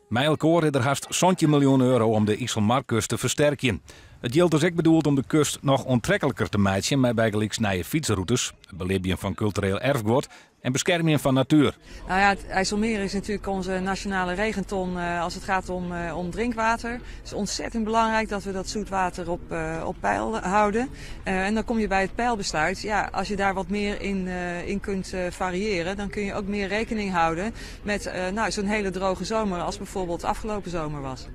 Mei elkoar is der hast 17 miljoen euro om de Iselmarkust te fersterkjen. It jild is ek bedoeld om de kust noch oantrekliker te meitsjen mei bygelyks nije fytsrûtes, it belibjen fan kultureel erfguod en beskermjen fan natuer. Nou ja, het IJsselmeer is natuurlijk onze nationale regenton als het gaat om drinkwater. Het is ontzettend belangrijk dat we dat zoetwater op peil houden. En dan kom je bij het peilbesluit. Ja, als je daar wat meer in kunt variëren, dan kun je ook meer rekening houden met, nou, zo'n hele droge zomer als bijvoorbeeld afgelopen zomer was.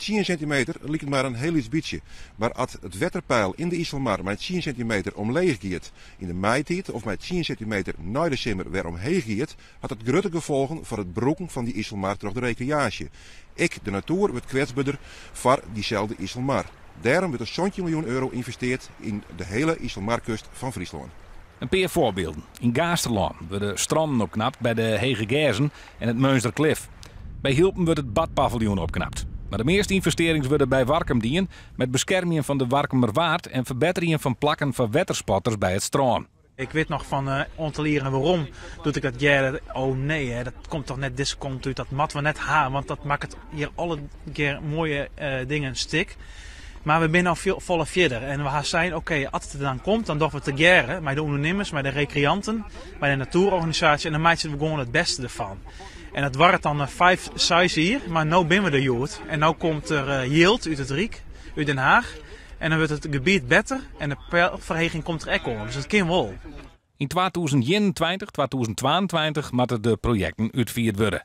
10 sintimeter liket mar in hiel lyts bytsje. Mar as it wetterpeil yn de Iselmar mei 10 sintimeter omleech giet yn de maitiid of mei 10 sintimeter nei de simmer wer omheech giet, hat dat grutte gefolgen foar it brûken fan dy Iselmar troch de rekreaasje. Ek de natoer wurdt kwetsberder foar dyselde Iselmar. Dêrom wurdt der 17 miljoen euro ynvesteard yn de hiele Iselmarkust fan Fryslân. In pear foarbylden. Yn Gaasterlân wurde strannen opknapt by de Hege Gerzen en it Meunster Klif. By Hylpen wurdt it badpaviljoen opknapt. Mar de measte ynvestearrings wurde by Warkum dien mei it beskermjen fan de Warkumerwaard en ferbetterjen fan plakken foar wettersporters by it strân. Ik wit noch fan in oantal jierren werom, doe't ik dat hearde, oh nee, hè, dat komt toch net dizze kant út, dat moatte we net ha, want dat makket hjir allegear moaie dingen stik. Mar we binne al folle fierder en we ha sein, oké, as it der dan komt, dan dogge we tegearre mei de ûndernimmers, mei de rekreanten, mei de natoerorganisaasje en dan meitsje we gewoan it bêste derfan. En dat duorret dan 5, 6 jier, mar no binne we der hjoed. En no komt der jild út it Ryk, út Den Haag. En dan wurdt it gebiet better en de peilferheging komt der ek oan. Dus it kin wol. Yn 2021, 2022 moatte de projekten útfierd wurde.